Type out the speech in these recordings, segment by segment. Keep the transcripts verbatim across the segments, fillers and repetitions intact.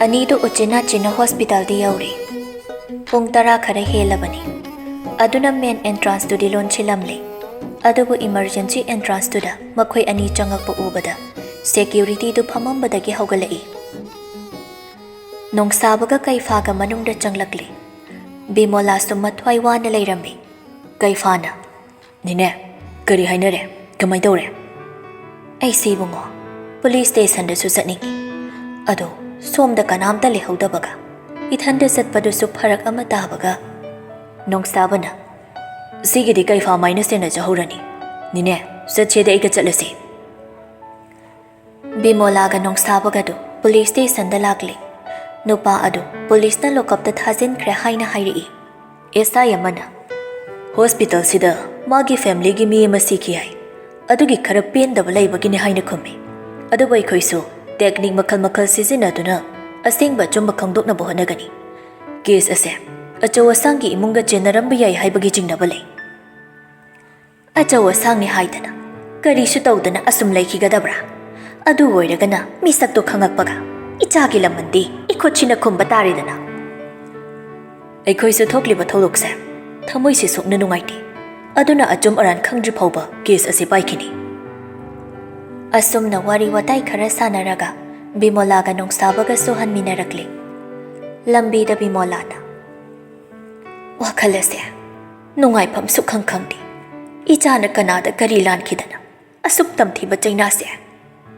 ꯑꯅꯤꯗꯨ ꯎꯆꯤꯟ ꯅꯥꯆꯤꯟꯅ ꯍꯣꯁꯄꯤꯇꯥꯜꯗ ꯌꯧꯔꯦ꯫ ꯄꯨꯡ ꯇꯔꯥ ꯈꯔ ꯍꯦꯜꯂꯕꯅꯤ꯫ ꯑꯗꯨꯅ ꯃꯦꯟ ꯑꯦꯟꯇ꯭ꯔꯥꯟꯁꯇꯨꯗꯤ ꯂꯣꯟꯁꯤꯜꯂꯝꯂꯦ꯫ ꯑꯗꯨꯕꯨ ꯏꯃꯔꯖꯦꯟꯁꯤ ꯑꯦꯟꯇ꯭ꯔꯥꯟꯁꯇꯨꯗ ꯃꯈꯣꯏ ꯑꯅꯤ ꯆꯪꯉꯛꯄ ꯎꯕꯗ ꯁꯦꯀ꯭ꯌꯨꯔꯤꯇꯤꯗꯨ ꯐꯝꯃꯝꯕꯗꯒꯤ ꯍꯧꯒꯠꯂꯛꯏ꯫ ꯅꯣꯡꯁꯥꯕꯒ ꯀꯩꯐꯥꯒ ꯃꯅꯨꯡꯗ ꯆꯪꯂꯛꯂꯦ꯫ ꯕꯤꯃꯣꯂꯥꯁꯨ ꯃꯊ꯭ꯋꯥꯏ ꯋꯥꯅ ꯂꯩꯔꯝꯃꯤ꯫ ꯀꯩꯐꯥꯅ, "ꯅꯦꯅꯦ, ꯀꯔꯤ ꯍꯥꯏꯅꯔꯦ? ꯀꯃꯥꯏ ꯇꯧꯔꯦ?" "ꯑꯩꯁꯦ ꯏꯕꯨꯡꯉꯣ, ꯄꯨꯂꯤꯁ ꯁ꯭ꯇꯦꯁꯟꯗꯁꯨ ꯆꯠꯅꯤꯡꯉꯤ꯫ ꯑꯗꯣ ꯁꯣꯝꯗ ꯀꯅꯥꯝꯇ ꯂꯩꯍꯧꯗꯕꯒ ꯏꯊꯟꯗ ꯆꯠꯄꯗꯨꯁꯨ ꯐꯔꯛ ꯑꯃ ꯇꯥꯕꯒ"꯫ ꯅꯣꯡꯁꯥꯕꯅ, "ꯁꯤꯒꯤꯗꯤ ꯀꯩꯐꯥ ꯃꯥꯏꯅ ꯁꯦꯟꯅꯖꯍꯧꯔꯅꯤ꯫ ꯅꯦꯅꯦ, ꯆꯠꯁꯦꯗꯤ ꯑꯩꯒ ꯆꯠꯂꯁꯤ"꯫ ꯕꯤꯃꯣꯂꯥꯒ ꯅꯣꯡꯁꯥꯕꯒꯗꯨ ꯄꯨꯂꯤꯁ ꯁ꯭ꯇꯦꯁꯟꯗ ꯂꯥꯛꯂꯦ꯫ ꯅꯨꯄꯥ ꯑꯗꯨ ꯄꯨꯂꯤꯁꯅ ꯂꯣꯀꯞꯇ ꯊꯥꯖꯤꯟꯈ꯭ꯔꯦ ꯍꯥꯏꯅ ꯍꯥꯏꯔꯛꯏ꯫ ꯑꯦꯁ ꯑꯥꯏ ꯑꯃꯅ, "ꯍꯣꯁꯄꯤꯇꯥꯜꯁꯤꯗ ꯃꯥꯒꯤ ꯐꯦꯃꯤꯂꯤꯒꯤ ꯃꯤ ꯑꯃ ꯁꯤꯈꯤ ꯍꯥꯏ꯫ ꯑꯗꯨꯒꯤ ꯈꯔ ꯄꯦꯟꯗꯕ ꯂꯩꯕꯒꯤꯅꯤ" ꯍꯥꯏꯅ ꯈꯨꯝꯃꯤ꯫ ꯑꯗꯨꯕꯨ ꯑꯩꯈꯣꯏꯁꯨ ꯇꯦꯛꯅꯤꯛ ꯃꯈꯜ ꯃꯈꯜ ꯁꯤꯖꯤꯟꯅꯗꯨꯅ ꯑꯁꯦꯡꯕ ꯑꯆꯨꯝꯕ ꯈꯪꯗꯣꯛꯅꯕ ꯍꯣꯠꯅꯒꯅꯤ꯫ ꯀꯦꯁ ꯑꯁꯦ ꯑꯆꯧ ꯑꯁꯥꯡꯒꯤ ꯏꯃꯨꯡꯒ ꯆꯦꯟꯅꯔꯝꯕ ꯌꯥꯏ ꯍꯥꯏꯕꯒꯤ ꯆꯤꯡꯅꯕ ꯂꯩ꯫ "ꯑꯆꯧ ꯑꯁꯥꯡꯅꯤ ꯍꯥꯏꯗꯅ, ꯀꯔꯤꯁꯨ ꯇꯧꯗꯅ ꯑꯁꯨꯝ ꯂꯩꯈꯤꯒꯗꯕ꯭ꯔꯥ? ꯑꯗꯨ ꯑꯣꯏꯔꯒꯅ ꯃꯤꯁꯛꯇꯣ ꯈꯪꯉꯛꯄꯒ ꯏꯆꯥꯒꯤ ꯂꯃꯟꯗꯤ ꯏꯈꯨꯠꯁꯤꯅ ꯈꯨꯝꯕ ꯇꯥꯔꯦꯗꯅ"꯫ ꯑꯩꯈꯣꯏꯁꯨ ꯊꯣꯛꯂꯤꯕ ꯊꯧꯗꯣꯛꯁꯦ ꯊꯃꯣꯏꯁꯦ ꯁꯣꯛꯅ ꯅꯨꯡꯉꯥꯏꯇꯦ꯫ ꯑꯗꯨꯅ ꯑꯆꯨꯝ ꯑꯔꯥꯟ ꯈꯪꯗ꯭ꯔꯤ ꯐꯥꯎꯕ ꯀꯦꯁ ꯑꯁꯤ ꯄꯥꯏꯈꯤꯅꯤ꯫ ꯑꯁꯨꯝꯅ ꯋꯥꯔꯤ ꯋꯥꯇꯥꯏ ꯈꯔ ꯁꯥꯟꯅꯔꯒ ꯕꯤꯃꯣꯂꯥꯒ ꯅꯣꯡꯁꯥꯕꯒꯁꯨ ꯍꯟꯃꯤꯟꯅꯔꯛꯂꯦ꯫ ꯂꯝꯕꯤꯗ ꯕꯤꯃꯣꯂꯥꯅ, "ꯋꯥꯈꯜ ꯑꯁꯦ ꯅꯨꯡꯉꯥꯏꯐꯝ ꯁꯨꯛꯈꯪ ꯈꯪꯗꯦ꯫ ꯏꯆꯥꯅ ꯀꯅꯥꯗ ꯀꯔꯤ ꯂꯥꯟꯈꯤꯗꯅ ꯑꯁꯨꯛ ꯇꯝꯊꯤꯕ ꯆꯩꯅꯥꯁꯦ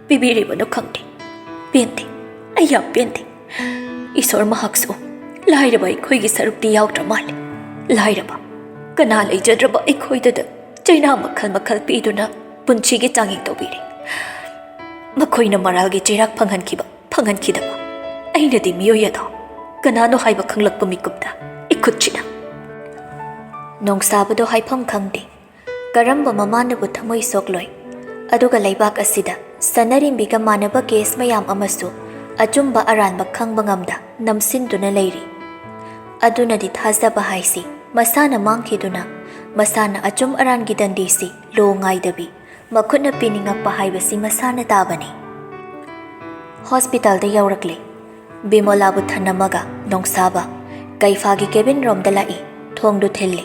ꯄꯤꯕꯤꯔꯤꯕꯅꯣ ꯈꯪꯗꯦ꯫ ꯄꯦꯟꯗꯦ, ꯑꯩ ꯌꯥꯝ ꯄꯦꯟꯗꯦ꯫ ꯏꯁꯣꯔ ꯃꯍꯥꯛꯁꯨ ꯂꯥꯏꯔꯕ ꯑꯩꯈꯣꯏꯒꯤ ꯁꯔꯨꯛꯇꯤ ꯌꯥꯎꯗ꯭ꯔ ꯃꯥꯜꯂꯦ꯫ ꯂꯥꯏꯔꯕ, ꯀꯅꯥ ꯂꯩꯖꯗ꯭ꯔꯕ ꯑꯩꯈꯣꯏꯗꯗ ꯆꯩꯅꯥ ꯃꯈꯜ ꯃꯈꯜ ꯄꯤꯗꯨꯅ ꯄꯨꯟꯁꯤꯒꯤ ꯆꯥꯡꯌꯦꯡ ꯇꯧꯕꯤꯔꯦ꯫ ꯃꯈꯣꯏꯅ ꯃꯔꯥꯜꯒꯤ ꯆꯩꯔꯥꯛ ꯐꯪꯍꯟꯈꯤꯕ, ꯐꯪꯍꯟꯈꯤꯗꯕ ꯑꯩꯅꯗꯤ ꯃꯤꯑꯣꯏ ꯑꯗꯣ ꯀꯅꯥꯅꯣ ꯍꯥꯏꯕ ꯈꯪꯂꯛꯄ ꯃꯤꯀꯨꯞꯇ ꯏꯈꯨꯠꯁꯤꯅ"꯫ ꯅꯣꯡꯁꯥꯕꯗꯣ ꯍꯥꯏꯐꯝ ꯈꯪꯗꯦ꯫ ꯀꯔꯝꯕ ꯃꯃꯥꯅꯕꯨ ꯊꯃꯣꯏ ꯁꯣꯛꯂꯣꯏ? ꯑꯗꯨꯒ ꯂꯩꯕꯥꯛ ꯑꯁꯤꯗ ꯁꯅꯔꯤꯝꯕꯤꯒ ꯃꯥꯟꯅꯕ ꯀꯦꯁ ꯃꯌꯥꯝ ꯑꯃꯁꯨ ꯑꯆꯨꯝꯕ ꯑꯔꯥꯟꯕ ꯈꯪꯕ ꯉꯝꯗ ꯅꯝꯁꯤꯟꯗꯨꯅ ꯂꯩꯔꯤ꯫ ꯑꯗꯨꯅꯗꯤ ꯊꯥꯖꯕ ꯍꯥꯏꯁꯤ ꯃꯁꯥꯅ ꯃꯥꯡꯈꯤꯗꯨꯅ ꯃꯁꯥꯅ ꯑꯆꯨꯝ ꯑꯔꯥꯟꯒꯤ ꯗꯟꯗꯤꯁꯤ ꯂꯣ ꯉꯥꯏꯗꯕꯤ ꯃꯈꯨꯠꯅ ꯄꯤꯅꯤꯡꯉꯛꯄ ꯍꯥꯏꯕꯁꯤ ꯃꯁꯥꯅ ꯇꯥꯕꯅꯤ꯫ ꯍꯣꯁꯄꯤꯇꯥꯜꯗ ꯌꯧꯔꯛꯂꯦ꯫ ꯕꯤꯃꯣꯂꯥꯕꯨ ꯊꯅꯝꯃꯒ ꯅꯣꯡꯁꯥꯕ ꯀꯩꯐꯥꯒꯤ ꯀꯦꯕꯤꯟ ꯔꯣꯝꯗ ꯂꯥꯛꯏ꯫ ꯊꯣꯡꯗꯨ ꯊꯤꯜꯂꯤ꯫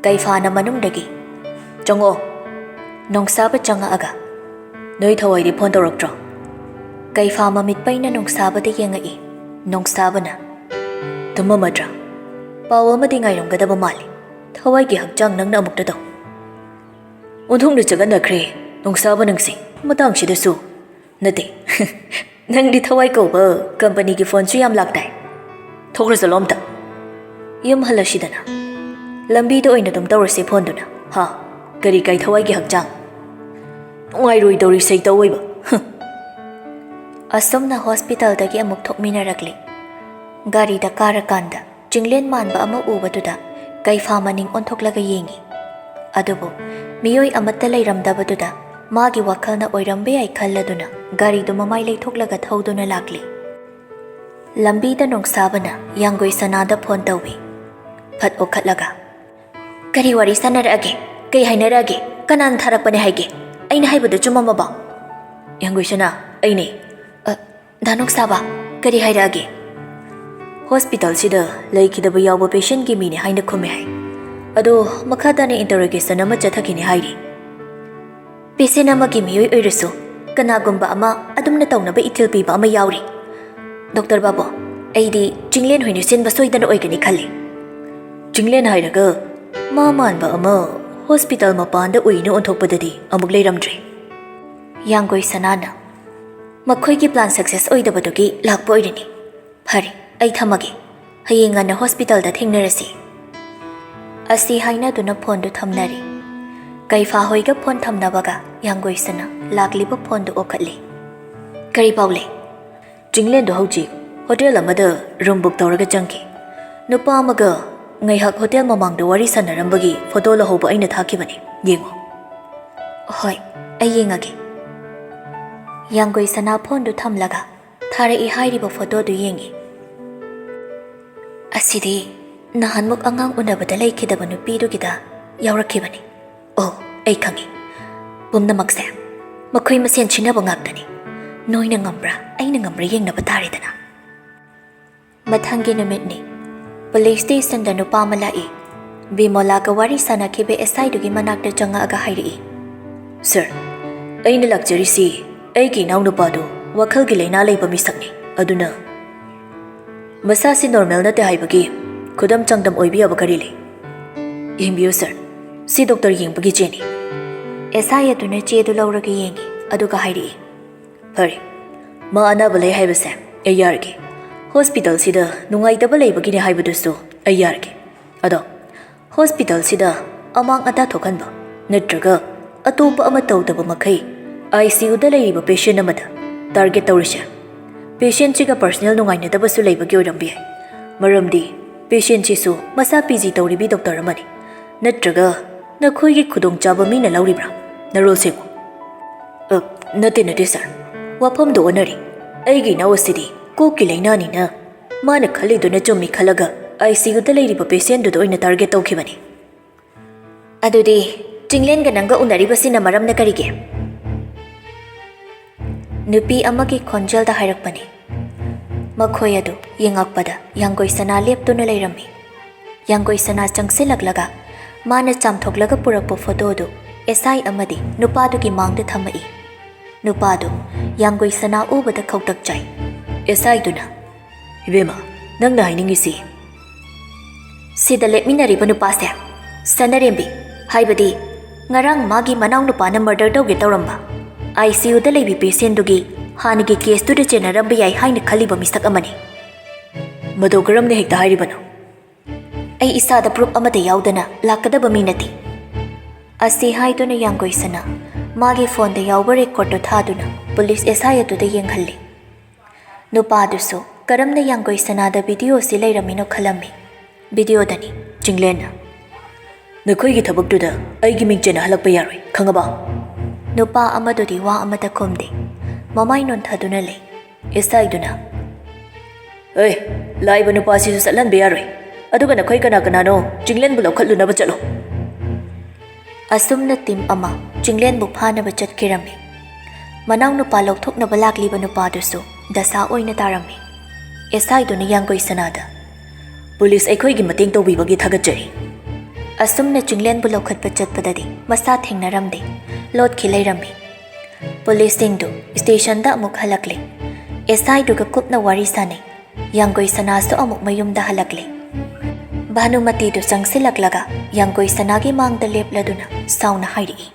ꯀꯩꯐꯥꯅ ꯃꯅꯨꯡꯗꯒꯤ, "ꯆꯪꯉꯛꯑꯣ꯫" ꯅꯣꯡꯁꯥꯕ ꯆꯪꯉꯛꯑꯒ, "ꯅꯣꯏ ꯊꯋꯥꯏꯗꯤ ꯐꯣꯟ ꯇꯧꯔꯛꯇ꯭ꯔꯣ?" ꯀꯩꯐꯥ ꯃꯃꯤꯠ ꯄꯩꯅ ꯅꯣꯡꯁꯥꯕꯗ ꯌꯦꯡꯉꯛꯏ꯫ ꯅꯣꯡꯁꯥꯕꯅ, "ꯇꯨꯝꯃꯝꯃꯗ꯭ꯔꯥ? ꯄꯥꯎ ꯑꯃꯗꯤ ꯉꯥꯏꯔꯝꯒꯗꯕ ꯃꯥꯜꯂꯤ꯫ ꯊꯋꯥꯏꯒꯤ ꯍꯛꯆꯥꯡ ꯅꯪꯅ ꯑꯃꯨꯛꯇ ꯇꯧ꯫" ꯑꯣꯟꯊꯣꯛꯅ ꯆꯒꯠꯅꯈ꯭ꯔꯦ ꯅꯣꯡꯁꯥꯕ ꯅꯪꯁꯦ꯫ ꯃꯇꯥꯡꯁꯤꯗꯁꯨ ꯅꯠꯇꯦ꯫ ꯅꯪꯗꯤ ꯊꯋꯥꯏ ꯀꯧꯕ ꯀꯝꯄꯅꯤꯒꯤ ꯐꯣꯟꯁꯨ ꯌꯥꯝ ꯂꯥꯛꯇꯥꯏ꯫ ꯊꯣꯛꯈ꯭ꯔ ꯆꯠꯂꯣ ꯑꯝꯇ꯫ ꯌꯨꯝ ꯍꯜꯂꯁꯤꯗꯅ꯫ ꯂꯝꯕꯤꯗ ꯑꯣꯏꯅ ꯑꯗꯨꯝ ꯇꯧꯔꯁꯤ ꯐꯣꯟꯗꯨꯅ꯫ ꯍꯥ? ꯀꯔꯤ ꯀꯥꯏ ꯊꯋꯥꯏꯒꯤ ꯍꯛꯆꯥꯡ? ꯅꯨꯡꯉꯥꯏꯔꯣꯏꯗꯧꯔꯤ ꯁꯩꯇꯧ ꯑꯣꯏꯕ꯫ ꯍꯨꯝ꯫ ꯑꯁꯨꯝꯅ ꯍꯣꯁꯄꯤꯇꯥꯜꯗꯒꯤ ꯑꯃꯨꯛ ꯊꯣꯛꯃꯤꯟꯅꯔꯛꯂꯤ꯫ ꯒꯥꯔꯤꯗ ꯀꯥꯔꯀꯥꯟꯗ ꯆꯤꯡꯂꯦꯟ ꯃꯥꯟꯕ ꯑꯃ ꯎꯕꯗꯨꯗ ꯀꯩꯐꯥ ꯃꯅꯤꯡ ꯑꯣꯟꯊꯣꯛꯂꯒ ꯌꯦꯡꯉꯤ꯫ ꯑꯗꯨꯕꯨ ꯃꯤꯑꯣꯏ ꯑꯃꯠꯇ ꯂꯩꯔꯝꯗꯕꯗꯨꯗ ꯃꯥꯒꯤ ꯋꯥꯈꯜꯅ ꯑꯣꯏꯔꯝꯕ ꯌꯥꯏ ꯈꯜꯂꯗꯨꯅ ꯒꯥꯔꯤꯗꯨ ꯃꯃꯥꯏ ꯂꯩꯊꯣꯛꯂꯒ ꯊꯧꯗꯨꯅ ꯂꯥꯛꯂꯤ꯫ ꯂꯝꯕꯤꯗ ꯅꯣꯡꯁꯥꯕꯅ ꯌꯥꯡꯒꯣꯏ ꯁꯅꯥꯗ ꯐꯣꯟ ꯇꯧꯏ꯫ ꯐꯠ ꯑꯣꯈꯠꯂꯒ, "ꯀꯔꯤ ꯋꯥꯔꯤ ꯁꯥꯟꯅꯔꯛꯑꯒꯦ? ꯀꯩ ꯍꯥꯏꯅꯔꯛꯑꯒꯦ? ꯀꯅꯥꯅ ꯊꯥꯔꯛꯄꯅꯦ ꯍꯥꯏꯒꯦ? ꯑꯩꯅ ꯍꯥꯏꯕꯗꯨ ꯆꯨꯝꯃꯝꯃꯕꯣ?" "ꯌꯥꯡꯒꯣꯏ ꯁꯅꯥ, ꯑꯩꯅꯦ꯫" "ꯑ, ꯗꯥ ꯅꯣꯡꯁꯥꯕ, ꯀꯔꯤ ꯍꯥꯏꯔꯛꯑꯒꯦ?" "ꯍꯣꯁꯄꯤꯇꯥꯜꯁꯤꯗ ꯂꯩꯈꯤꯗꯕ ꯌꯥꯎꯕ ꯄꯦꯁꯦꯟꯒꯤ ꯃꯤꯅꯦ ꯍꯥꯏꯅ ꯈꯨꯝꯃꯦ ꯍꯥꯏ꯫ ꯑꯗꯣ ꯃꯈꯥ ꯇꯥꯅ ꯏꯟꯇꯔꯣꯒꯦꯁꯟ ꯑꯃ ꯆꯠꯊꯈꯤꯅꯤ ꯍꯥꯏꯔꯤ꯫" "ꯄꯦꯁꯦꯟ ꯑꯃꯒꯤ ꯃꯤꯑꯣꯏ ꯑꯣꯏꯔꯁꯨ ꯀꯅꯥꯒꯨꯝꯕ ꯑꯃ ꯑꯗꯨꯝꯅ ꯇꯧꯅꯕ ꯏꯊꯤꯜ ꯄꯤꯕ ꯑꯃ ꯌꯥꯎꯔꯤ꯫ ꯗꯣꯛꯇꯔ ꯕꯥꯕꯨ, ꯑꯩꯗꯤ ꯆꯤꯡꯂꯦꯟ ꯍꯣꯏꯅ ꯁꯤꯟꯕ ꯁꯣꯏꯗꯅ ꯑꯣꯏꯒꯅꯤ ꯈꯜꯂꯤ꯫" "ꯆꯤꯡꯂꯦꯟ ꯍꯥꯏꯔꯒ ꯃꯥ ꯃꯥꯟꯕ ꯑꯃ ꯍꯣꯁꯄꯤꯇꯥꯜ ꯃꯄꯥꯟꯗ ꯎꯏꯅ ꯑꯣꯟꯊꯣꯛꯄꯗꯗꯤ ꯑꯃꯨꯛ ꯂꯩꯔꯝꯗ꯭ꯔꯤ꯫" ꯌꯥꯡꯒꯣꯏ ꯁꯅꯥꯅ, "ꯃꯈꯣꯏꯒꯤ ꯄ꯭ꯂꯥꯟ ꯁꯛꯁꯦꯁ ꯑꯣꯏꯗꯕꯗꯨꯒꯤ ꯂꯥꯛꯄ ꯑꯣꯏꯔꯅꯤ꯫ ꯐꯔꯦ, ꯑꯩ ꯊꯝꯃꯒꯦ꯫ ꯍꯌꯦꯡ ꯉꯟꯅ ꯍꯣꯁꯄꯤꯇꯥꯜꯗ ꯊꯦꯡꯅꯔꯁꯤ꯫" ꯑꯁꯤ ꯍꯥꯏꯅꯗꯨꯅ ꯐꯣꯟꯗꯨ ꯊꯝꯅꯔꯦ꯫ ꯀꯩꯐꯥ ꯍꯣꯏꯒ ꯐꯣꯟ ꯊꯝꯅꯕꯒ ꯌꯥꯡꯒꯣꯏ ꯁꯅꯥ ꯂꯥꯛꯂꯤꯕ ꯐꯣꯟꯗꯨ ꯑꯣꯈꯠꯂꯤ꯫ "ꯀꯔꯤ ꯄꯥꯎ ꯂꯩ?" "ꯆꯤꯡꯂꯦꯟꯗꯣ ꯍꯧꯖꯤꯛ ꯍꯣꯇꯦꯜ ꯑꯃꯗ ꯔꯨꯝ ꯕꯨꯛ ꯇꯧꯔꯒ ꯆꯪꯈꯤ꯫ ꯅꯨꯄꯥ ꯑꯃꯒ ꯉꯥꯏꯍꯥꯛ ꯍꯣꯇꯦꯜ ꯃꯃꯥꯡꯗ ꯋꯥꯔꯤ ꯁꯥꯟꯅꯔꯝꯕꯒꯤ ꯐꯣꯇꯣ ꯂꯧꯍꯧꯕ ꯑꯩꯅ ꯊꯥꯈꯤꯕꯅꯤ, ꯌꯦꯡꯉꯣ꯫" "ꯍꯣꯏ, ꯑꯩ ꯌꯦꯡꯉꯒꯦ꯫" ꯌꯥꯡꯒꯣꯏ ꯁꯅꯥ ꯐꯣꯟꯗꯨ ꯊꯝꯂꯒ ꯊꯥꯔꯛꯏ ꯍꯥꯏꯔꯤꯕ ꯐꯣꯇꯣꯗꯨ ꯌꯦꯡꯉꯤ꯫ "ꯑꯁꯤꯗꯤ ꯅꯍꯥꯟꯃꯨꯛ ꯑꯉꯥꯡ ꯎꯅꯕꯗ ꯂꯩꯈꯤꯗꯕ ꯅꯨꯄꯤꯗꯨꯒꯤꯗ ꯌꯥꯎꯔꯛꯈꯤꯕꯅꯤ꯫ ꯑꯣ, ꯑꯩ ꯈꯪꯉꯤ꯫ ꯄꯨꯝꯅꯃꯛꯁꯦ ꯃꯈꯣꯏ ꯃꯁꯦꯟ ꯁꯤꯟꯅꯕ ꯉꯥꯛꯇꯅꯤ꯫ ꯅꯣꯏꯅ ꯉꯝꯕ꯭ꯔꯥ, ꯑꯩꯅ ꯉꯝꯕ꯭ꯔꯥ ꯌꯦꯡꯅꯕ ꯇꯥꯔꯦꯗꯅ꯫" ꯃꯊꯪꯒꯤ ꯅꯨꯃꯤꯠꯅꯤ꯫ ꯄꯨꯂꯤꯁ ꯁ꯭ꯇꯦꯁꯟꯗ ꯅꯨꯄꯥ ꯑꯃ ꯂꯥꯛꯏ꯫ ꯕꯤꯃꯣꯂꯥꯒ ꯋꯥꯔꯤ ꯁꯥꯅꯈꯤꯕ ꯑꯦꯁ ꯑꯥꯏꯗꯨꯒꯤ ꯃꯅꯥꯛꯇ ꯆꯪꯉꯛꯑꯒ ꯍꯥꯏꯔꯛꯏ, "ꯁꯔ, ꯑꯩꯅ ꯂꯥꯛꯆꯔꯤꯁꯤ ꯑꯩꯒꯤ ꯏꯅꯥꯎꯅꯨꯄꯥꯗꯨ ꯋꯥꯈꯜꯒꯤ ꯂꯥꯏꯅꯥ ꯂꯩꯕ ꯃꯤꯁꯛꯅꯤ꯫ ꯑꯗꯨꯅ ꯃꯁꯥꯁꯤ ꯅꯣꯔꯃꯦꯜ ꯅꯠꯇꯦ ꯍꯥꯏꯕꯒꯤ ꯈꯨꯗꯝ ꯆꯥꯡꯗꯝ ꯑꯣꯏꯕ ꯌꯥꯕ ꯀꯔꯤ ꯂꯩ? ꯌꯦꯡꯕꯤꯌꯨ ꯁꯔ, ꯁꯤ ꯗꯣꯛꯇꯔ ꯌꯦꯡꯕꯒꯤ ꯆꯦꯅꯤ꯫" ꯑꯦꯁ ꯑꯥꯏ ꯑꯗꯨꯅ ꯆꯦꯗꯨ ꯂꯧꯔꯒ ꯌꯦꯡꯉꯤ, ꯑꯗꯨꯒ ꯍꯥꯏꯔꯛꯏ, "ꯐꯔꯦ, ꯃꯥ ꯑꯅꯥꯕ ꯂꯩ ꯍꯥꯏꯕꯁꯦ ꯑꯩ ꯌꯥꯔꯒꯦ꯫ ꯍꯣꯁꯄꯤꯇꯥꯜꯁꯤꯗ ꯅꯨꯡꯉꯥꯏꯇꯕ ꯂꯩꯕꯒꯤꯅꯦ ꯍꯥꯏꯕꯗꯨꯁꯨ ꯑꯩ ꯌꯥꯔꯒꯦ꯫ ꯑꯗꯣ ꯍꯣꯁꯄꯤꯇꯥꯜꯁꯤꯗ ꯑꯃꯥꯡ ꯑꯇꯥ ꯊꯣꯛꯍꯟꯕ ꯅꯠꯇ꯭ꯔꯒ ꯑꯇꯣꯞꯄ ꯑꯃ ꯇꯧꯗꯕ ꯃꯈꯩ ꯑꯥꯏ ꯁꯤ ꯌꯨꯗ ꯂꯩꯔꯤꯕ ꯄꯦꯁꯦꯟ ꯑꯃꯗ ꯇꯥꯔꯒꯦꯠ ꯇꯧꯔꯤꯁꯦ꯫ ꯄꯦꯁꯦꯟꯁꯤꯒ ꯄꯔꯁꯅꯦꯜ ꯅꯨꯡꯉꯥꯏꯅꯗꯕꯁꯨ ꯂꯩꯕꯒꯤ ꯑꯣꯏꯔꯝꯕ ꯌꯥꯏ, ꯃꯔꯝꯗꯤ ꯄꯦꯁꯦꯟꯁꯤꯁꯨ ꯃꯁꯥ ꯄꯤ ꯖꯤ ꯇꯧꯔꯤꯕꯤ ꯗꯣꯛꯇꯔ ꯑꯃꯅꯤ꯫ ꯅꯠꯇ꯭ꯔꯒ ꯅꯈꯣꯏꯒꯤ ꯈꯨꯗꯣꯡꯆꯥꯕ ꯃꯤꯅ ꯂꯧꯔꯤꯕ꯭ꯔꯥ? ꯅꯔꯣꯜ ꯁꯦꯡꯉꯨ꯫" "ꯑ, ꯅꯠꯇꯦ, ꯅꯠꯇꯦ ꯁꯔ, ꯋꯥꯐꯝꯗꯣ ꯑꯣꯟꯅꯔꯦ꯫ ꯑꯩꯒꯤ ꯏꯅꯥꯎ ꯑꯁꯤꯗꯤ ꯀꯣꯛꯀꯤ ꯂꯥꯏꯅꯥꯅꯤꯅ ꯃꯥꯅ ꯈꯜꯂꯤꯗꯨꯅ ꯆꯨꯝꯃꯤ ꯈꯜꯂꯒ ꯑꯥꯏ ꯁꯤ ꯌꯨꯗ ꯂꯩꯔꯤꯕ ꯄꯦꯁꯦꯟꯗꯨꯗ ꯑꯣꯏꯅ ꯇꯥꯔꯒꯦꯠ ꯇꯧꯈꯤꯕꯅꯤ꯫" "ꯑꯗꯨꯗꯤ ꯆꯤꯡꯂꯦꯟꯒ ꯅꯪꯒ ꯎꯅꯔꯤꯕꯁꯤꯅ ꯃꯔꯝꯅ ꯀꯔꯤꯒꯤ?" ꯅꯨꯄꯤ ꯑꯃꯒꯤ ꯈꯣꯟꯖꯦꯜꯗ ꯍꯥꯏꯔꯛꯄꯅꯤ꯫ ꯃꯈꯣꯏ ꯑꯗꯨ ꯌꯦꯡꯉꯛꯄꯗ ꯌꯥꯡꯒꯣꯏ ꯁꯅꯥ ꯂꯦꯞꯇꯨꯅ ꯂꯩꯔꯝꯃꯤ꯫ ꯌꯥꯡꯒꯣꯏ ꯁꯅꯥ ꯆꯪꯁꯤꯜꯂꯛꯂꯒ ꯃꯥꯅ ꯆꯥꯝꯊꯣꯛꯂꯒ ꯄꯨꯔꯛꯄ ꯐꯣꯇꯣꯗꯨ ꯑꯦꯁ ꯑꯥꯏ ꯑꯃꯗꯤ ꯅꯨꯄꯥꯗꯨꯒꯤ ꯃꯥꯡꯗ ꯊꯝꯃꯛꯏ꯫ ꯅꯨꯄꯥꯗꯨ ꯌꯥꯡꯒꯣꯏ ꯁꯅꯥ ꯎꯕꯗ ꯈꯧꯇꯛ ꯆꯥꯏ꯫ ꯑꯦꯁ ꯑꯥꯏꯗꯨꯅ, "ꯏꯕꯦꯝꯃ, ꯅꯪꯅ ꯍꯥꯏꯅꯤꯡꯉꯤꯁꯤ?" "ꯁꯤꯗ ꯂꯦꯞꯃꯤꯟꯅꯔꯤꯕ ꯅꯨꯄꯥꯁꯦ ꯁꯅꯔꯦꯝꯕꯤ, ꯍꯥꯏꯕꯗꯤ ꯉꯔꯥꯡ ꯃꯥꯒꯤ ꯃꯅꯥꯎꯅꯨꯄꯥꯅ ꯃꯔꯗꯔ ꯇꯧꯒꯦ ꯇꯧꯔꯝꯕ, ꯑꯥꯏ ꯁꯤ ꯌꯨꯗ ꯂꯩꯕꯤ ꯄꯦꯁꯦꯟꯗꯨꯒꯤ ꯍꯥꯟꯅꯒꯤ ꯀꯦꯁꯇꯨꯗ ꯆꯦꯟꯅꯔꯝꯕ ꯌꯥꯏ ꯍꯥꯏꯅ ꯈꯜꯂꯤꯕ ꯃꯤꯁꯛ ꯑꯃꯅꯤ꯫" "ꯃꯗꯨ ꯀꯔꯝꯅ ꯍꯦꯛꯇ ꯍꯥꯏꯔꯤꯕꯅꯣ?" "ꯑꯩ ꯏꯁꯥꯗ ꯄ꯭ꯔꯨꯐ ꯑꯃꯠꯇ ꯌꯥꯎꯗꯅ ꯂꯥꯛꯀꯗꯕ ꯃꯤ ꯅꯠꯇꯦ꯫" ꯑꯁꯤ ꯍꯥꯏꯗꯨꯅ ꯌꯥꯡꯒꯣꯏ ꯁꯅꯥ ꯃꯥꯒꯤ ꯐꯣꯟꯗ ꯌꯥꯎꯕ ꯔꯦꯀꯣꯔꯗꯇꯨ ꯊꯥꯗꯨꯅ ꯄꯨꯂꯤꯁ ꯑꯦꯁ ꯑꯥꯏ ꯑꯗꯨꯗ ꯌꯦꯡꯍꯜꯂꯤ꯫ ꯅꯨꯄꯥꯗꯨꯁꯨ ꯀꯔꯝꯅ ꯌꯥꯡꯒꯣꯏ ꯁꯅꯥꯗ ꯚꯤꯗꯤꯑꯣꯁꯤ ꯂꯩꯔꯝꯃꯤꯅꯣ ꯈꯜꯂꯝꯃꯤ꯫ ꯚꯤꯗꯤꯑꯣꯗꯅꯤ꯫ ꯆꯤꯡꯂꯦꯟꯅ, "ꯅꯈꯣꯏꯒꯤ ꯊꯕꯛꯇꯨꯗ ꯑꯩꯒꯤ ꯃꯤꯡ ꯆꯦꯟꯅꯍꯜꯂꯛꯄ ꯌꯥꯔꯣꯏ, ꯈꯪꯉꯕ?" ꯅꯨꯄꯥ ꯑꯃꯗꯨꯗꯤ ꯋꯥ ꯑꯃꯠꯇ ꯈꯨꯝꯗꯦ꯫ ꯃꯃꯥꯏ ꯅꯣꯟꯊꯗꯨꯅ ꯂꯩ꯫ ꯑꯦꯁ ꯑꯥꯏꯗꯨꯅ, "ꯑꯦ, ꯂꯥꯛꯏꯕ ꯅꯨꯄꯥꯁꯤꯁꯨ ꯆꯠꯍꯟꯕ ꯌꯥꯔꯣꯏ꯫ ꯑꯗꯨꯒ ꯅꯈꯣꯏ ꯀꯅꯥ ꯀꯅꯥꯅꯣ ꯆꯤꯡꯂꯦꯟꯕꯨ ꯂꯧꯈꯠꯂꯨꯅꯕ ꯆꯠꯂꯣ꯫" ꯑꯁꯨꯝꯅ ꯇꯤꯝ ꯑꯃ ꯆꯤꯡꯂꯦꯟꯕꯨ ꯐꯥꯅꯕ ꯆꯠꯈꯤꯔꯝꯃꯤ꯫ ꯃꯅꯥꯎꯅꯨꯄꯥ ꯂꯧꯊꯣꯛꯅꯕ ꯂꯥꯛꯂꯤꯕ ꯅꯨꯄꯥꯗꯨꯁꯨ ꯗꯁꯥ ꯑꯣꯏꯅ ꯇꯥꯔꯝꯃꯤ꯫ ꯑꯦꯁ ꯑꯥꯏꯗꯨꯅ ꯌꯥꯡꯒꯣꯏ ꯁꯅꯥꯗ, "ꯄꯨꯂꯤꯁ ꯑꯩꯈꯣꯏꯒꯤ ꯃꯇꯦꯡ ꯇꯧꯕꯤꯕꯒꯤ ꯊꯥꯒꯠꯆꯔꯤ"꯫ ꯑꯁꯨꯝꯅ ꯆꯤꯡꯂꯦꯟꯕꯨ ꯂꯧꯈꯠꯄ ꯆꯠꯄꯗꯗꯤ ꯃꯁꯥ ꯊꯦꯡꯅꯔꯝꯗꯦ, ꯂꯣꯠꯈꯤ ꯂꯩꯔꯝꯃꯤ꯫ ꯄꯨꯂꯤꯁꯁꯤꯡꯗꯨ ꯁ꯭ꯇꯦꯁꯟꯗ ꯑꯃꯨꯛ ꯍꯜꯂꯛꯂꯦ꯫ ꯑꯦꯁ ꯑꯥꯏꯗꯨꯒ ꯀꯨꯞꯅ ꯋꯥꯔꯤ ꯁꯥꯅꯩ꯫ ꯌꯥꯡꯒꯣꯏ ꯁꯅꯥꯁꯨ ꯑꯃꯨꯛ ꯃꯌꯨꯝꯗ ꯍꯜꯂꯛꯂꯦ꯫ ꯚꯥꯅꯨꯃꯇꯤꯗꯨ ꯆꯪꯁꯤꯜꯂꯛꯂꯒ ꯌꯥꯡꯒꯣꯏ ꯁꯅꯥꯒꯤ ꯃꯥꯡꯗ ꯂꯦꯞꯂꯗꯨꯅ ꯁꯥꯎꯅ ꯍꯥꯏꯔꯛꯏ,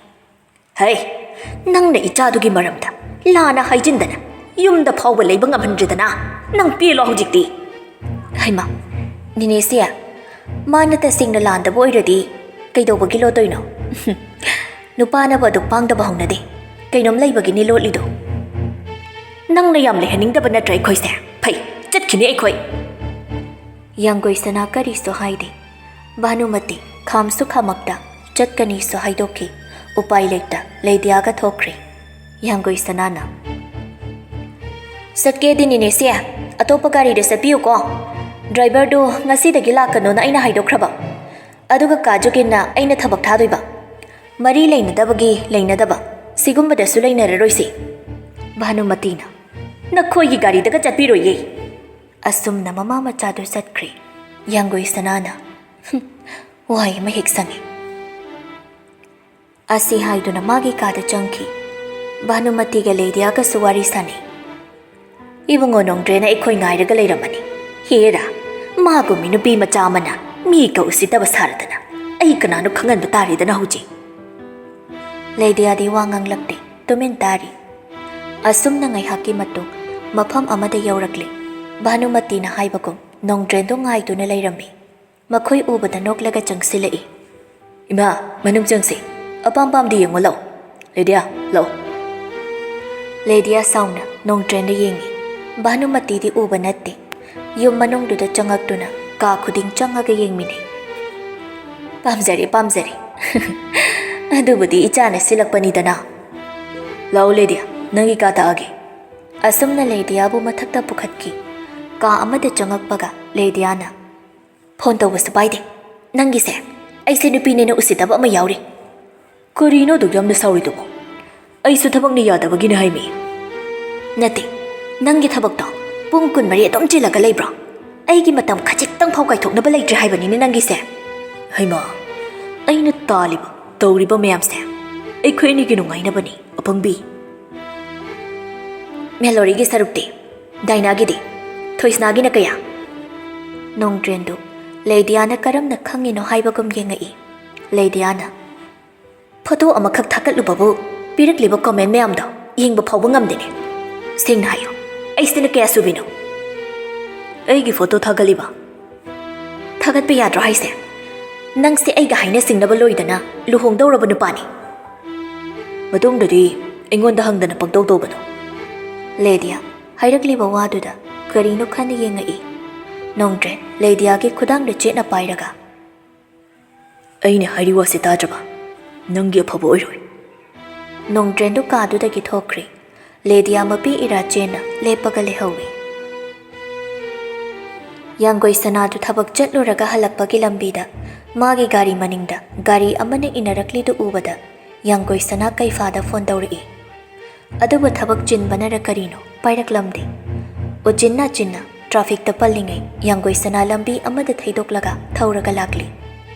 "ꯍꯩ, ꯅꯪꯅ ꯏꯆꯥꯗꯨꯒꯤ ꯃꯔꯝꯗ ꯂꯥꯟꯅ ꯍꯥꯏꯖꯤꯟꯗꯅ ꯌꯨꯝꯗ ꯐꯥꯎꯕ ꯂꯩꯕ ꯉꯝꯍꯟꯗ꯭ꯔꯦꯗꯅ꯫ ꯅꯪ ꯄꯦꯜꯂꯣ ꯍꯧꯖꯤꯛꯇꯤ꯫" ꯍꯩꯃꯥ, ꯅꯦꯅꯦꯁꯦ, ꯃꯥꯅ ꯇꯁꯦꯡꯅ ꯂꯥꯟꯗꯕ ꯑꯣꯏꯔꯗꯤ ꯀꯩꯗꯧꯕꯒꯤ ꯂꯣꯠꯇꯣꯏꯅꯣ? ꯅꯨꯄꯥꯅꯕꯨ ꯑꯗꯨꯛ ꯄꯥꯡꯗꯕ ꯍꯧꯅꯗꯦ꯫ ꯀꯩꯅꯣꯝ ꯂꯩꯕꯒꯤꯅꯤ ꯂꯣꯠꯂꯤꯗꯣ꯫ "ꯅꯪꯅ ꯌꯥꯝ ꯂꯩꯍꯟꯅꯤꯡꯗꯕ ꯅꯠꯇ꯭ꯔꯥ ꯑꯩꯈꯣꯏꯁꯦ? ꯐꯩ, ꯆꯠꯈꯤꯅꯤ ꯑꯩꯈꯣꯏ꯫" ꯌꯥꯡꯒꯣꯏ ꯁꯅꯥ ꯀꯔꯤꯁꯨ ꯍꯥꯏꯗꯦ꯫ ꯚꯥꯅꯨꯃꯇꯤ ꯈꯥꯝꯁꯨ ꯈꯥꯝꯃꯛꯇ ꯆꯠꯀꯅꯤꯁꯨ ꯍꯥꯏꯗꯣꯛꯈꯤ꯫ ꯎꯄꯥꯏ ꯂꯩꯇ ꯂꯩꯗꯤꯌꯥꯒ ꯊꯣꯛꯈ꯭ꯔꯦ꯫ ꯌꯥꯡꯒꯣꯏ ꯁꯅꯥꯅ, "ꯆꯠꯀꯦꯗꯤ ꯅꯦꯅꯦꯁꯦ, ꯑꯇꯣꯞꯄ ꯒꯥꯔꯤꯗ ꯆꯠꯄꯤꯌꯨꯀꯣ꯫ ꯗ꯭ꯔꯥꯏꯚꯔꯗꯨ ꯉꯁꯤꯗꯒꯤ ꯂꯥꯛꯀꯅꯣꯅ ꯑꯩꯅ ꯍꯥꯏꯗꯣꯛꯈ꯭ꯔꯕ꯫ ꯑꯗꯨꯒ ꯀꯥ ꯖꯨꯒꯤꯟꯅ ꯑꯩꯅ ꯊꯕꯛ ꯊꯥꯗꯣꯏꯕ꯫ ꯃꯔꯤ ꯂꯩꯅꯗꯕꯒꯤ ꯂꯩꯅꯗꯕ, ꯁꯤꯒꯨꯝꯕꯗꯁꯨ ꯂꯩꯅꯔꯔꯣꯏꯁꯦ꯫" ꯚꯥꯅꯨꯃꯇꯤꯅ, "ꯅꯈꯣꯏꯒꯤ ꯒꯥꯔꯤꯗꯒ ꯆꯠꯄꯤꯔꯣꯏꯌꯦ꯫" ꯑꯁꯨꯝꯅ ꯃꯃꯥ ꯃꯆꯥꯗꯨ ꯆꯠꯈ꯭ꯔꯦ꯫ ꯌꯥꯡꯒꯣꯏ ꯁꯅꯥꯅ, "ꯍꯨꯝ, ꯋꯥꯍꯩ ꯑꯃ ꯍꯦꯛ ꯁꯪꯉꯤ꯫" ꯑꯁꯤ ꯍꯥꯏꯗꯨꯅ ꯃꯥꯒꯤ ꯀꯥꯗ ꯆꯪꯈꯤ꯫ ꯚꯥꯅꯨꯃꯇꯤꯒ ꯂꯩꯗꯤꯌꯥꯒꯁꯨ ꯋꯥꯔꯤ ꯁꯥꯅꯩ꯫ "ꯏꯕꯨꯡꯉꯣ ꯅꯣꯡꯗ꯭ꯔꯦꯅ ꯑꯩꯈꯣꯏ ꯉꯥꯏꯔꯒ ꯂꯩꯔꯝꯃꯅꯤ꯫ ꯍꯦꯔꯥ, ꯃꯥꯒꯨꯝꯃꯤ ꯅꯨꯄꯤ ꯃꯆꯥ ꯑꯃꯅ ꯃꯤꯒ ꯎꯁꯤꯠꯇꯕ ꯁꯥꯔꯗꯅ ꯑꯩ ꯀꯅꯥꯅꯣ ꯈꯪꯍꯟꯕ ꯇꯥꯔꯦꯗꯅ ꯍꯧꯖꯤꯛ꯫" ꯂꯩꯗꯤꯌꯥꯗꯤ ꯋꯥ ꯉꯥꯡꯂꯛꯇꯦ, ꯇꯨꯃꯤꯟ ꯇꯥꯔꯤ꯫ ꯑꯁꯨꯝꯅ ꯉꯥꯏꯍꯥꯛꯀꯤ ꯃꯇꯨꯡ ꯃꯐꯝ ꯑꯃꯗ ꯌꯧꯔꯛꯂꯦ꯫ ꯚꯥꯅꯨꯃꯇꯤꯅ ꯍꯥꯏꯕꯒꯨꯝ ꯅꯣꯡꯗ꯭ꯔꯦꯟꯗꯣ ꯉꯥꯏꯗꯨꯅ ꯂꯩꯔꯝꯃꯤ꯫ ꯃꯈꯣꯏ ꯎꯕꯗ ꯅꯣꯛꯂꯒ ꯆꯪꯁꯤꯜꯂꯛꯏ꯫ "ꯏꯃꯥ, ꯃꯅꯨꯡ ꯆꯪꯁꯤ꯫ ꯑꯄꯥꯝ ꯄꯥꯝꯗꯤ ꯌꯦꯡꯉꯣ ꯂꯥꯎ꯫ ꯂꯩꯗꯤꯌꯥ, ꯂꯥꯎ꯫" ꯂꯩꯗꯤꯌꯥ ꯁꯥꯎꯅ ꯅꯣꯡꯗ꯭ꯔꯦꯟꯗ ꯌꯦꯡꯉꯤ꯫ ꯚꯥꯅꯨꯃꯇꯤꯗꯤ ꯎꯕ ꯅꯠꯇꯦ꯫ ꯌꯨꯝ ꯃꯅꯨꯡꯗꯨꯗ ꯆꯪꯉꯛꯇꯨꯅ ꯀꯥ ꯈꯨꯗꯤꯡ ꯆꯪꯉꯒ ꯌꯦꯡꯃꯤꯟꯅꯩ꯫ "ꯄꯥꯝꯖꯔꯦ, ꯄꯥꯝꯖꯔꯦ꯫ ꯑꯗꯨꯕꯨꯗꯤ ꯏꯆꯥꯅ ꯁꯤꯜꯂꯛꯄꯅꯤꯗꯅ꯫ ꯂꯥꯎ ꯂꯩꯗꯤꯌꯥ, ꯅꯪꯒꯤ ꯀꯥ ꯇꯥꯛꯑꯒꯦ꯫" ꯑꯁꯨꯝꯅ ꯂꯩꯗꯤꯌꯥꯕꯨ ꯃꯊꯛꯇ ꯄꯨꯈꯠꯈꯤ꯫ ꯀꯥ ꯑꯃꯗ ꯆꯪꯉꯛꯄꯒ ꯂꯩꯗꯤꯌꯥꯅ, "ꯐꯣꯟ ꯇꯧꯕꯁꯨ ꯄꯥꯏꯗꯦ꯫ ꯅꯪꯒꯤꯁꯦ ꯑꯩꯁꯦ ꯅꯨꯄꯤꯅꯦꯅ ꯎꯁꯤꯠꯇꯕ ꯑꯃ ꯌꯥꯎꯔꯤ꯫" "ꯀꯔꯤꯅꯣ ꯑꯗꯨꯛ ꯌꯥꯝꯅ ꯁꯥꯎꯔꯤꯗꯨꯕꯣ? ꯑꯩꯁꯨ ꯊꯕꯛꯅ ꯌꯥꯗꯕꯒꯤꯅꯦ ꯍꯥꯏꯃꯤ꯫" "ꯅꯠꯇꯦ, ꯅꯪꯒꯤ ꯊꯕꯛꯇꯣ ꯄꯨꯡ ꯀꯨꯟꯃꯔꯤ ꯑꯗꯨꯝ ꯆꯤꯜꯂꯒ ꯂꯩꯕ꯭ꯔꯣ? ꯑꯩꯒꯤ ꯃꯇꯝ ꯈꯖꯤꯛꯇꯪ ꯐꯥꯎ ꯀꯥꯏꯊꯣꯛꯅꯕ ꯂꯩꯇ꯭ꯔꯦ ꯍꯥꯏꯕꯅꯤꯅꯦ ꯅꯪꯒꯤꯁꯦ꯫ ꯍꯩꯃꯥ, ꯑꯩꯅ ꯇꯥꯜꯂꯤꯕ, ꯇꯧꯔꯤꯕ ꯃꯌꯥꯝꯁꯦ ꯑꯩꯈꯣꯏ ꯑꯅꯤꯒꯤ ꯅꯨꯡꯉꯥꯏꯅꯕꯅꯤ, ꯑꯄꯪꯕꯤ꯫ ꯃꯦꯂꯣꯔꯤꯒꯤ ꯁꯔꯨꯛꯇꯤ? ꯗꯥꯏꯅꯥꯒꯤꯗꯤ? ꯊꯣꯏꯁꯅꯥꯒꯤꯅ ꯀꯌꯥ? ꯅꯣꯡꯗ꯭ꯔꯦꯟꯗꯨ ꯂꯦꯗꯤꯌꯥꯅ ꯀꯔꯝꯅ ꯈꯪꯉꯤꯅꯣ ꯍꯥꯏꯕꯒꯨꯝ ꯌꯦꯡꯉꯛꯏ꯫ ꯂꯦꯗꯤꯌꯥꯅ, "ꯐꯣꯇꯣ ꯑꯃꯈꯛ ꯊꯥꯒꯠꯂꯨꯕꯕꯨ ꯄꯤꯔꯛꯂꯤꯕ ꯀꯣꯃꯦꯟ ꯃꯌꯥꯝꯗꯣ ꯌꯦꯡꯕ ꯐꯥꯎꯕ ꯉꯝꯗꯦꯅꯦ꯫ ꯁꯦꯡꯅ ꯍꯥꯏꯌꯨ, ꯑꯩꯁꯤꯅ ꯀꯌꯥ ꯁꯨꯕꯤꯅꯣ?" "ꯑꯩꯒꯤ ꯐꯣꯇꯣ ꯊꯥꯒꯠꯂꯤꯕ?" "ꯊꯥꯒꯠꯄ ꯌꯥꯗ꯭ꯔꯣ ꯍꯥꯏꯁꯦ? ꯅꯪꯁꯦ ꯑꯩꯒ ꯍꯥꯏꯅ ꯁꯤꯡꯅꯕ ꯂꯣꯏꯗꯅ ꯂꯨꯍꯣꯡꯗꯧꯔꯕ ꯅꯨꯄꯥꯅꯤ꯫ ꯃꯇꯨꯡꯗꯗꯤ ꯑꯩꯉꯣꯟꯗ ꯍꯪꯗꯅ ꯄꯪꯇꯧ ꯇꯧꯒꯅꯨ꯫" ꯂꯦꯗꯤꯌꯥ ꯍꯥꯏꯔꯛꯂꯤꯕ ꯋꯥꯗꯨꯗ ꯀꯔꯤꯅꯣ ꯈꯟꯅ ꯌꯦꯡꯉꯛꯏ꯫ ꯅꯣꯡꯗ꯭ꯔꯦꯟ ꯂꯦꯗꯤꯌꯥꯒꯤ ꯈꯨꯗꯥꯡꯗ ꯆꯦꯠꯅ ꯄꯥꯏꯔꯒ, "ꯑꯩꯅ ꯍꯥꯏꯔꯤ ꯋꯥꯁꯦ ꯇꯥꯗ꯭ꯔꯕ? ꯅꯪꯒꯤ ꯑꯐꯕ ꯑꯣꯏꯔꯣꯏ꯫" ꯅꯣꯡꯗ꯭ꯔꯦꯟꯗꯨ ꯀꯥꯗꯨꯗꯒꯤ ꯊꯣꯛꯈ꯭ꯔꯦ꯫ ꯂꯦꯗꯤꯌꯥ ꯃꯄꯤ ꯏꯔꯥ ꯆꯦꯟꯅ ꯂꯦꯞꯄꯒ ꯂꯩꯍꯧꯏ꯫ ꯌꯥꯡꯒꯣꯏ ꯁꯅꯥꯗꯨ ꯊꯕꯛ ꯆꯠꯂꯨꯔꯒ ꯍꯜꯂꯛꯄꯒꯤ ꯂꯝꯕꯤꯗ ꯃꯥꯒꯤ ꯒꯥꯔꯤ ꯃꯅꯤꯡꯗ ꯒꯥꯔꯤ ꯑꯃꯅ ꯏꯟꯅꯔꯛꯂꯤꯗꯨ ꯎꯕꯗ ꯌꯥꯡꯒꯣꯏ ꯁꯅꯥ ꯀꯩꯐꯥꯗ ꯐꯣꯟ ꯇꯧꯔꯛꯏ꯫ ꯑꯗꯨꯕꯨ ꯊꯕꯛ ꯆꯤꯟꯕꯅꯔ ꯀꯔꯤꯅꯣ ꯄꯥꯏꯔꯛꯂꯝꯗꯦ꯫ ꯎꯆꯤꯟ ꯅꯥꯆꯤꯟꯅ ꯇ꯭ꯔꯥꯐꯤꯛꯇ ꯄꯜꯂꯤꯉꯩ ꯌꯥꯡꯒꯣꯏ ꯁꯅꯥ ꯂꯝꯕꯤ ꯑꯃꯗ ꯊꯩꯗꯣꯛꯂꯒ ꯊꯧꯔꯒ ꯂꯥꯛꯂꯤ꯫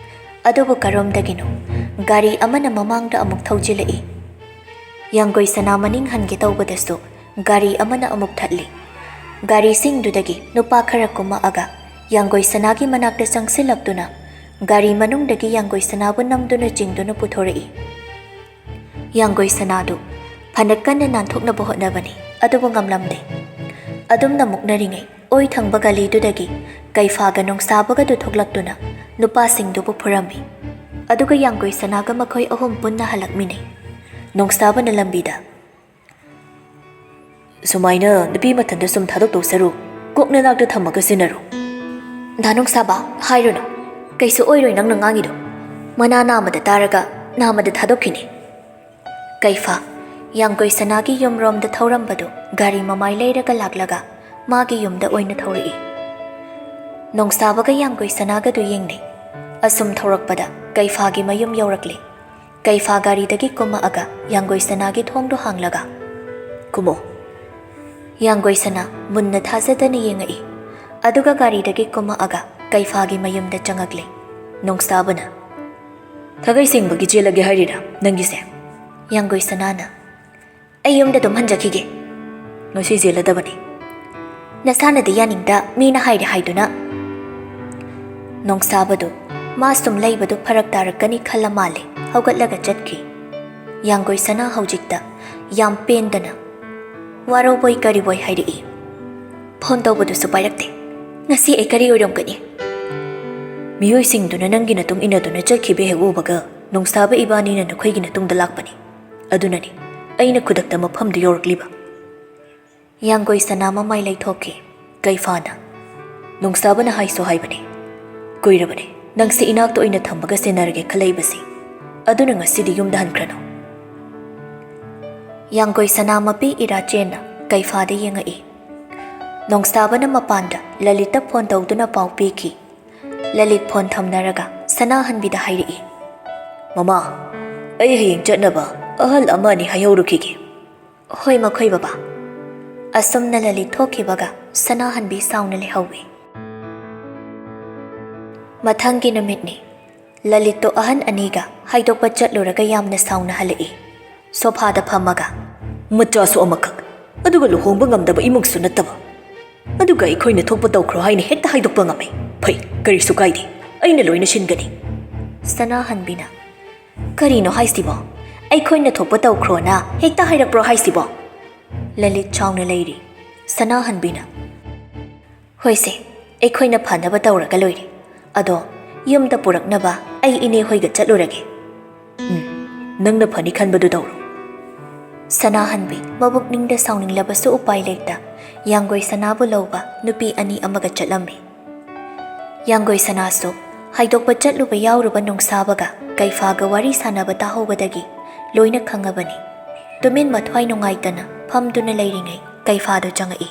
ꯑꯗꯨꯕꯨ ꯀꯔꯣꯝꯗꯒꯤꯅꯣ ꯒꯥꯔꯤ ꯑꯃꯅ ꯃꯃꯥꯡꯗ ꯑꯃꯨꯛ ꯊꯧꯖꯤꯜꯂꯛꯏ꯫ ꯌꯥꯡꯒꯣꯏ ꯁꯅꯥ ꯃꯅꯤꯡ ꯍꯟꯒꯦ ꯇꯧꯕꯗꯁꯨ ꯒꯥꯔꯤ ꯑꯃꯅ ꯑꯃꯨꯛ ꯊꯠꯂꯤ꯫ ꯒꯥꯔꯤꯁꯤꯡꯗꯨꯗꯒꯤ ꯅꯨꯄꯥ ꯈꯔ ꯀꯨꯝꯃꯛꯑꯒ ꯌꯥꯡꯒꯣꯏ ꯁꯅꯥꯒꯤ ꯃꯅꯥꯛꯇ ꯆꯪꯁꯤꯜꯂꯛꯇꯨꯅ ꯒꯥꯔꯤ ꯃꯅꯨꯡꯗꯒꯤ ꯌꯥꯡꯒꯣꯏ ꯁꯅꯥꯕꯨ ꯅꯝꯗꯨꯅ ꯆꯤꯡꯗꯨꯅ ꯄꯨꯊꯣꯔꯛꯏ꯫ ꯌꯥꯡꯒꯣꯏ ꯁꯅꯥꯗꯨ ꯐꯅ ꯀꯟꯅ ꯅꯥꯟꯊꯣꯛꯅꯕ ꯍꯣꯠꯅꯕꯅꯤ, ꯑꯗꯨꯕꯨ ꯉꯝꯂꯝꯗꯦ꯫ ꯑꯗꯨꯝꯅ ꯃꯨꯛꯅꯔꯤꯉꯩ ꯑꯣꯏ ꯊꯪꯕ ꯒꯂꯤꯗꯨꯗꯒꯤ ꯀꯩꯐꯥꯒ ꯅꯣꯡꯁꯥꯕꯒꯗꯨ ꯊꯣꯛꯂꯛꯇꯨꯅ ꯅꯨꯄꯥꯁꯤꯡꯗꯨꯕꯨ ꯐꯨꯔꯝꯃꯤ꯫ ꯑꯗꯨꯒ ꯌꯥꯡꯒꯣꯏ ꯁꯅꯥꯒ ꯃꯈꯣꯏ ꯑꯍꯨꯝ ꯄꯨꯟꯅ ꯍꯜꯂꯛꯃꯤꯟꯅꯩ꯫ ꯅꯣꯡꯁꯥꯕꯅ ꯂꯝꯕꯤꯗ, "ꯁꯨꯃꯥꯏꯅ ꯅꯨꯄꯤ ꯃꯊꯟꯗ ꯁꯨꯝ ꯊꯥꯗꯣꯛꯇꯧ ꯁꯔꯨꯛ ꯀꯣꯛ ꯅꯅꯥꯛꯇ ꯊꯝꯃꯒ ꯁꯤꯟꯅꯔꯣ꯫" "ꯗꯥ ꯅꯣꯡꯁꯥꯕ, ꯍꯥꯏꯔꯨꯅꯨ꯫ ꯀꯩꯁꯨ ꯑꯣꯏꯔꯣꯏ ꯅꯪꯅ ꯉꯥꯡꯉꯤꯗꯣ꯫ ꯃꯅꯥ ꯅꯥꯝꯃꯗ ꯇꯥꯔꯒ ꯅꯥꯝꯃꯗ ꯊꯥꯗꯣꯛꯈꯤꯅꯤ꯫" ꯀꯩꯐꯥ ꯌꯥꯡꯒꯣꯏ ꯁꯅꯥꯒꯤ ꯌꯨꯝꯔꯣꯝꯗ ꯊꯧꯔꯝꯕꯗꯨ ꯒꯥꯔꯤ ꯃꯃꯥꯏ ꯂꯩꯔꯒ ꯂꯥꯛꯂꯒ ꯃꯥꯒꯤ ꯌꯨꯝꯗ ꯑꯣꯏꯅ ꯊꯧꯔꯛꯏ꯫ ꯅꯣꯡꯁꯥꯕꯒ ꯌꯥꯡꯒꯣꯏ ꯁꯅꯥꯒꯗꯨ ꯌꯦꯡꯅꯩ꯫ ꯑꯁꯨꯝ ꯊꯧꯔꯛꯄꯗ ꯀꯩꯐꯥꯒꯤ ꯃꯌꯨꯝ ꯌꯧꯔꯛꯂꯤ꯫ ꯀꯩꯐꯥ ꯒꯥꯔꯤꯗꯒꯤ ꯀꯨꯝꯃꯛꯑꯒ ꯌꯥꯡꯒꯣꯏ ꯁꯅꯥꯒꯤ ꯊꯣꯡꯗꯨ ꯍꯥꯡꯂꯒ, "ꯀꯨꯝꯃꯣ꯫" ꯌꯥꯡꯒꯣꯏ ꯁꯅꯥ ꯃꯨꯟꯅ ꯊꯥꯖꯗꯅ ꯌꯦꯡꯉꯛꯏ꯫ ꯑꯗꯨꯒ ꯒꯥꯔꯤꯗꯒꯤ ꯀꯨꯝꯃꯛꯑꯒ ꯀꯩꯐꯥꯒꯤ ꯃꯌꯨꯝꯗ ꯆꯪꯉꯛꯂꯦ꯫ ꯅꯣꯡꯁꯥꯕꯅ, "ꯊꯥꯒꯩ ꯁꯦꯡꯕꯒꯤ ꯆꯦꯜꯂꯒꯦ ꯍꯥꯏꯔꯤꯔꯥ ꯅꯪꯒꯤꯁꯦ?" ꯌꯥꯡꯒꯣꯏ ꯁꯅꯥꯅ, "ꯑꯩ ꯌꯨꯝꯗ ꯑꯗꯨꯝ ꯍꯟꯖꯈꯤꯒꯦ꯫ ꯉꯁꯤ ꯆꯦꯜꯂꯗꯕꯅꯤ꯫ ꯅꯁꯥꯅꯗꯤ ꯌꯥꯅꯤꯡꯗ ꯃꯤꯅ ꯍꯥꯏꯔꯦ ꯍꯥꯏꯗꯨꯅ?" ꯅꯣꯡꯁꯥꯕꯗꯨ ꯃꯥ ꯁꯨꯝ ꯂꯩꯕꯗꯨ ꯐꯔꯛ ꯇꯥꯔꯛꯀꯅꯤ ꯈꯜꯂ ꯃꯥꯜꯂꯦ, ꯍꯧꯒꯠꯂꯒ ꯆꯠꯈꯤ꯫ ꯌꯥꯡꯒꯣꯏ ꯁꯅꯥ ꯍꯧꯖꯤꯛꯇ ꯌꯥꯝ ꯄꯦꯟꯗꯅ, "ꯋꯥꯔꯧꯕꯣꯏ ꯀꯔꯤꯕꯣꯏ ꯍꯥꯏꯔꯛꯏ꯫ ꯐꯣꯟ ꯇꯧꯕꯗꯨꯁꯨ ꯄꯥꯏꯔꯛꯇꯦ꯫ ꯉꯁꯤ ꯑꯩ ꯀꯔꯤ ꯑꯣꯏꯔꯝꯒꯅꯤ?" "ꯃꯤꯑꯣꯏꯁꯤꯡꯗꯨꯅ ꯅꯪꯒꯤ ꯅꯇꯨꯡ ꯏꯟꯅꯗꯨꯅ ꯆꯠꯈꯤꯕ ꯍꯦꯛ ꯎꯕꯒ ꯅꯣꯡꯁꯥꯕ ꯏꯕꯥꯅꯤꯅ ꯅꯈꯣꯏꯒꯤ ꯅꯇꯨꯡꯗ ꯂꯥꯛꯄꯅꯤ꯫ ꯑꯗꯨꯅꯅꯤ ꯑꯩꯅ ꯈꯨꯗꯛꯇ ꯃꯐꯝꯗꯨ ꯌꯧꯔꯛꯂꯤꯕ꯫" ꯌꯥꯡꯒꯣꯏ ꯁꯅꯥ ꯃꯃꯥꯏ ꯂꯩꯊꯣꯛꯈꯤ꯫ ꯀꯩꯐꯥꯅ, "ꯅꯣꯡꯁꯥꯕꯅ ꯍꯥꯏꯁꯨ ꯍꯥꯏꯕꯅꯤ, ꯀꯨꯏꯔꯕꯅꯤ ꯅꯪꯁꯦ ꯏꯅꯥꯛꯇ ꯑꯣꯏꯅ ꯊꯝꯃꯒ ꯁꯦꯟꯅꯔꯒꯦ ꯈꯜꯂꯛꯏꯕꯁꯤ꯫ ꯑꯗꯨꯅ ꯉꯁꯤꯗꯤ ꯌꯨꯝꯗ ꯍꯟꯈ꯭ꯔꯅꯨ꯫" ꯌꯥꯡꯒꯣꯏ ꯁꯅꯥ ꯃꯄꯤ ꯏꯔꯥ ꯆꯦꯟꯅ ꯀꯩꯐꯥꯗ ꯌꯦꯡꯉꯛꯏ꯫ ꯅꯣꯡꯁꯥꯕꯅ ꯃꯄꯥꯟꯗ ꯂꯂꯤꯠꯇ ꯐꯣꯟ ꯇꯧꯗꯨꯅ ꯄꯥꯎ ꯄꯤꯈꯤ꯫ ꯂꯂꯤꯠ ꯐꯣꯟ ꯊꯝꯅꯔꯒ ꯁꯅꯥꯍꯟꯕꯤꯗ ꯍꯥꯏꯔꯛꯏ, "ꯃꯃꯥ, ꯑꯩ ꯍꯌꯦꯡ ꯆꯠꯅꯕ ꯑꯍꯜ ꯑꯃ ꯑꯅꯤ ꯍꯥꯏꯍꯧꯔꯨꯈꯤꯒꯦ꯫" "ꯍꯣꯏ, ꯃꯈꯣꯏ ꯕꯕꯥ꯫" ꯑꯁꯨꯝꯅ ꯂꯂꯤꯠ ꯊꯣꯛꯈꯤꯕꯒ ꯁꯅꯥꯍꯟꯕꯤ ꯁꯥꯎꯅ ꯂꯩꯍꯧꯏ꯫ ꯃꯊꯪꯒꯤ ꯅꯨꯃꯤꯠꯅꯤ꯫ ꯂꯂꯤꯠꯇꯣ ꯑꯍꯟ ꯑꯅꯤꯒ ꯍꯥꯏꯗꯣꯛꯄ ꯆꯠꯂꯨꯔꯒ ꯌꯥꯝꯅ ꯁꯥꯎꯅ ꯍꯜꯂꯛꯏ꯫ ꯁꯣꯐꯥꯗ ꯐꯝꯃꯒ, "ꯃꯆꯥꯁꯨ ꯑꯃꯈꯛ, ꯑꯗꯨꯒ ꯂꯨꯍꯣꯡꯕ ꯉꯝꯗꯕ ꯏꯃꯨꯡꯁꯨ ꯅꯠꯇꯕ꯫ ꯑꯗꯨꯒ ꯑꯩꯈꯣꯏꯅ ꯊꯣꯛꯄ ꯇꯧꯈ꯭ꯔꯣ ꯍꯥꯏꯅ ꯍꯦꯛꯇ ꯍꯥꯏꯗꯣꯛꯄ ꯉꯝꯃꯦ꯫ ꯐꯩ, ꯀꯔꯤꯁꯨ ꯀꯥꯏꯗꯦ, ꯑꯩꯅ ꯂꯣꯏꯅ ꯁꯤꯟꯒꯅꯤ꯫" ꯁꯅꯥꯍꯟꯕꯤꯅ, "ꯀꯔꯤꯅꯣ ꯍꯥꯏꯁꯤꯕꯣ? ꯑꯩꯈꯣꯏꯅ ꯊꯣꯛꯄ ꯇꯧꯈ꯭ꯔꯣꯅ ꯍꯦꯛꯇ ꯍꯥꯏꯔꯛꯄ꯭ꯔꯣ ꯍꯥꯏꯁꯤꯕꯣ?" ꯂꯂꯤꯠ ꯁꯥꯎꯅ ꯂꯩꯔꯤ꯫ ꯁꯅꯥꯍꯟꯕꯤꯅ, "ꯍꯣꯏꯁꯦ, ꯑꯩꯈꯣꯏꯅ ꯐꯅꯕ ꯇꯧꯔꯒ ꯂꯣꯏꯔꯦ꯫ ꯑꯗꯣ ꯌꯨꯝꯗ ꯄꯨꯔꯛꯅꯕ ꯑꯩ ꯏꯅꯦ ꯍꯣꯏꯒ ꯆꯠꯂꯨꯔꯒꯦ꯫" "ꯎꯝ, ꯅꯪꯅ ꯐꯅꯤ ꯈꯟꯕꯗꯨ ꯇꯧꯔꯣ꯫" ꯁꯅꯥꯍꯟꯕꯤ ꯃꯕꯨꯛꯅꯤꯡꯗ ꯁꯥꯎꯅꯤꯡꯂꯕꯁꯨ ꯎꯄꯥꯏ ꯂꯩꯇ ꯌꯥꯡꯒꯣꯏ ꯁꯅꯥꯕꯨ ꯂꯧꯕ ꯅꯨꯄꯤ ꯑꯅꯤ ꯑꯃꯒ ꯆꯠꯂꯝꯃꯤ꯫ ꯌꯥꯡꯒꯣꯏ ꯁꯅꯥꯁꯨ ꯍꯥꯏꯗꯣꯛꯄ ꯆꯠꯂꯨꯕ ꯌꯥꯎꯔꯨꯕ ꯅꯣꯡꯁꯥꯕꯒ ꯀꯩꯐꯥꯒ ꯋꯥꯔꯤ ꯁꯥꯟꯅꯕ ꯇꯥꯍꯧꯕꯗꯒꯤ ꯂꯣꯏꯅ ꯈꯪꯉꯕꯅꯤ꯫ ꯇꯨꯃꯤꯟ ꯃꯊ꯭ꯋꯥꯏ ꯅꯨꯡꯉꯥꯏꯇꯅ ꯐꯝꯗꯨꯅ ꯂꯩꯔꯤꯉꯩ ꯀꯩꯐꯥꯗꯨ ꯆꯪꯉꯛꯏ꯫